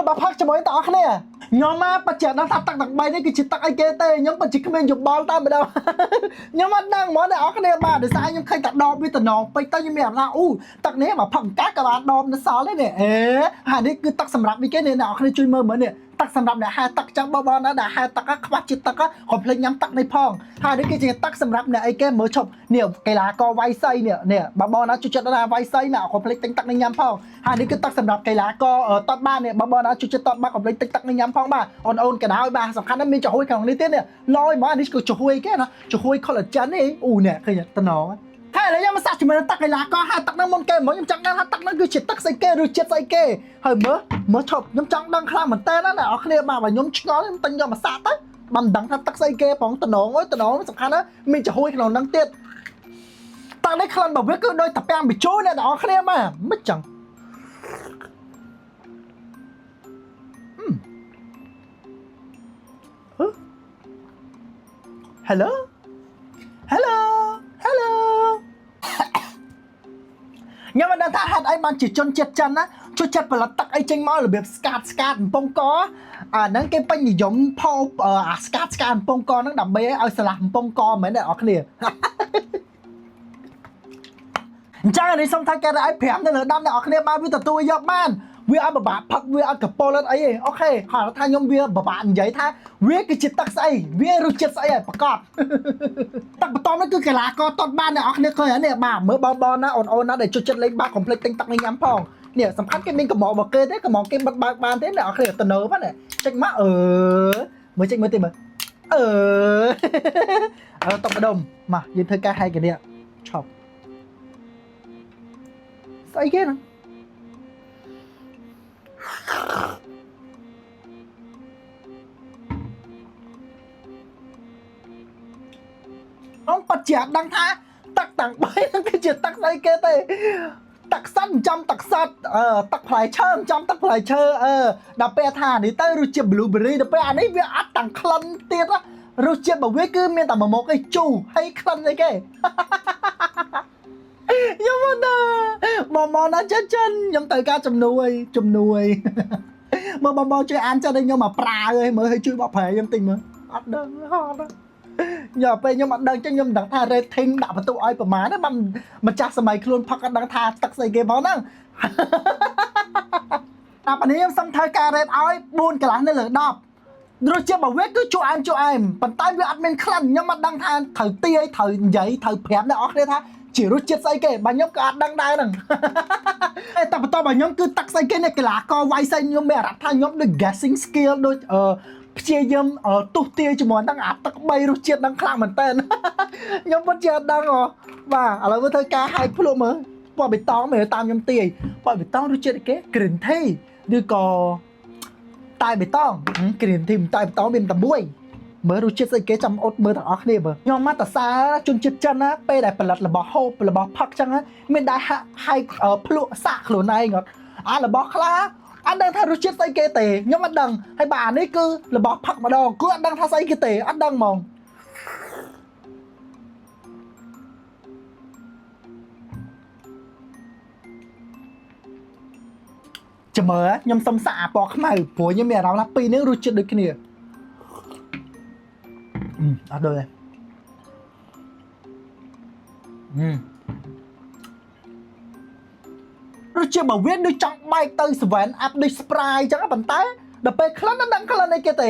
របស់ផឹកជាមួយតអស់គ្នាខ្ញុំមកបច្ចៈដឹងថាទឹកទាំង3នេះគឺជាទឹកអីគេទេខ្ញុំពិតជាគ្មានយោបល់តែម្ដង ខ្ញុំអត់ដឹងហ្មងអ្នកនរគ្នាបាទដោយសារខ្ញុំឃើញតែដបវាតំណងពេកទៅខ្ញុំមានអារម្មណ៍ថាអូទឹកនេះមកផឹកកាក៏បានដបនៅសល់ដែរនេះអេហើយនេះគឺទឹកសម្រាប់នេះគេនេះអ្នកនរគ្នាជួយមើលមើលនេះទឹកសម្រាប់អ្នកហែទឹកចឹងបងបងណាដែលហែទឹកខ្វះជាតិទឹកកុំភ្លេចញ៉ាំទឹកនេះផងហើយនេះគឺជាទឹកសម្រាប់អ្នកអីគេមើលឈប់នេះកីឡាករវាយសីនេះនេះបងបងណាជួយចិត្តដល់វាយសីណាកុំភ្លេចទិញទឹកនេះញ៉ាំផងហើយនេះគឺទឹកសម្រាប់កីឡាករតតបាននេះបងបងណាជួយចិត្តតតបានកុំភ្លេចទិញទឹកនេះញ៉ាំផងបាទអូនអូនក៏ដោយបាទសំខាន់ណាស់មានចំហួយក្នុងនេះទៀតនេះលយហ្មងនេះគឺចំហួយគេណាចំហួយ collagen នេះអូនេះឃើញតំណងហើយឥឡូវខ្ញុំមកសាកជាមួយនឹងទឹកកីឡាករហើយទឹកហ្នឹងមុនគេហ្មងខ្ញុំចង់ដឹងថាទឹកហ្នឹងគឺជាទឹកស្អីគេឬជាតិស្អីគេហើយមើលមើលឈប់ខ្ញុំចង់ដឹងខ្លាំងមែនតើណាអ្នកនរគ្នាបាទបើខ្ញុំឆ្ងល់ខ្ញុំទិញយកមកសាកទៅបើមិនដឹងថាទឹកស្អីគេផងតំណងអើយតំណងសំខាន់ណាស់មានចំហួយក្នុងហ្នឹងទៀតទឹកនេះក្លិនរបស់វាគឺដូចតាពាំងបញ្ជូរអ្នកនរគ្នាបាទមិនចឹង Hello Hello Hello ខ្ញុំមិនដឹងថាហេតុអីបានជាជនជាតិចិនណាជួយចិត្តផលិតទឹកអីចេញមករបៀបស្កាតស្កាតកំពង់កអាហ្នឹងគេពេញនិយមផោបអាស្កាតស្កាតកំពង់កហ្នឹងដើម្បីឲ្យស្លាស់កំពង់កមែនទេអ្នកនរគ្នាអញ្ចឹងអានេះសុំថាគេឲ្យ5នៅលើ10អ្នកនរគ្នាបានវាទទួលយកបានវាអត់ពិបាកផឹកវាអត់កពុលអត់អីទេOK ហើយថាខ្ញុំវាពិបាកនិយាយថាវាគឺជាទឹកស្អីវារសជាតិស្អីឲ្យប្រកប ទឹកបន្តនេះគឺកីឡាករតតបានអ្នកនរគ្នាឃើញហើយនេះបាទមើលបងបងណាអូនអូនណាដែលជួយចិត្តលេងបាល់កុំភ្លេចទិញទឹកនេះញ៉ាំផងនេះសំខាន់គេមានកម្រមកគេទេកម្រគេបិទបើកបានទេអ្នកនរគ្នាទៅនៅហ្នឹងចេញមកអឺមើលចេញមើលទេមើលអឺ អើតុកម្ដុំមកយើងធ្វើការហែកគ្នាឈប់ស្អីគេហ្នឹង ông ពិតជាអត់ដឹងថាទឹកទាំង3ហ្នឹងគឺជាទឹកស្អីគេទេទឹកសិនចំទឹកសិតអឺទឹកផ្លែឈើចំទឹកផ្លែឈើអឺដល់ពេលថានេះទៅរសជាតិ blueberry ដល់ពេលអានេះវាអត់ទាំងក្លិនទៀតណារសជាតិរបស់វាគឺមានតែមួយមុខឯងជូរហើយក្លិនអីគេ ខ្ញុំមិនដឹងបងមកណាចិនចិនខ្ញុំត្រូវការជំនួយជំនួយ មើលបងបងជួយអានចិត្តឲ្យខ្ញុំមកប្រើឲ្យមើលឲ្យជួយបកប្រែខ្ញុំតិចមើលអត់ដឹងហត់ណាញ៉ាពេលខ្ញុំអត់ដឹងចឹងខ្ញុំមិនដឹងថា rating ដាក់បន្ទុកឲ្យប្រហែលណាបានម្ចាស់សម័យខ្លួនផឹកអត់ដឹងថាទឹកស្អីគេផងហ្នឹង ដល់ពេលនេះខ្ញុំសុំធ្វើការ rate ឲ្យ4កន្លះនៅលើ10រសជាតិរបស់វាគឺជូរអែមជូរអែមប៉ុន្តែវាអត់មានក្លិនខ្ញុំអត់ដឹងថាត្រូវទាយត្រូវនិយាយត្រូវប្រាប់អ្នកនរគ្នាថាជារសជាតិស្អីគេបើខ្ញុំក៏អត់ដឹងដែរហ្នឹង តែតែបន្តបើខ្ញុំគឺទឹកស្អីគេនេះកីឡាករវាយសីខ្ញុំមានអារម្មណ៍ថាខ្ញុំដូច guessing skill ដូចអឺព្យាយាមទស្សទាយជាមួយនឹងអាទឹក3រសជាតិហ្នឹងខ្លាំងមែនតើ ខ្ញុំពិតជាអត់ដឹងហ៎បាទឥឡូវមើលធ្វើការហែកភ្លក់មើលពណ៌បៃតងមើលតាមខ្ញុំទាយពណ៌បៃតងរសជាតិអីគេ green tea ឬក៏តែបៃតង green tea តែបៃតងមានតែមួយមើលរសជាតិស្អីគេចាំអត់មើលទាំងអស់គ្នាមើលខ្ញុំមកតសាជនជាតិចិនណាពេលដែលផលិតរបស់ហូបរបស់ផឹកចឹងណាមានដែរហាក់ហែកភ្លក់សាកខ្លួនឯងអត់អារបស់ខ្លះអត់ដឹងថារសជាតិស្អីគេទេខ្ញុំអត់ដឹងហើយបាទអានេះគឺរបស់ផឹកម្ដងគឺអត់ដឹងថាស្អីគេទេអត់ដឹងហ្មង ចាំមើលខ្ញុំសុំសាកអាពណ៌ខ្មៅព្រោះខ្ញុំមានអារម្មណ៍ថាពីរនេះរសជាតិដូចគ្នាអឺអត់ដូចទេអឺរសជាតិបើវាដូចចង់បែកទៅ7 Up ដូច Sprite អញ្ចឹងប៉ុន្តែដល់ពេលក្លិនមិនដឹងក្លិនអីគេទេ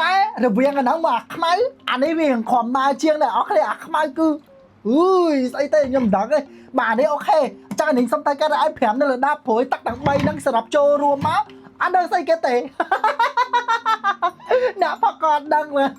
តែរវាងអាហ្នឹងមកអាខ្មៅអានេះវាខំមកជាងដែរអស់គ្នាអាខ្មៅគឺអើយស្អីទេខ្ញុំមិនដឹងទេបាទអានេះOK ចឹងអានេះសុំតែគេឲ្យ5នៅលើ10ព្រោះទឹកទាំង3ហ្នឹងសរុបចូលរួមមកអត់ដឹងស្អីគេទេ អ្នកផកអត់ដឹងមើល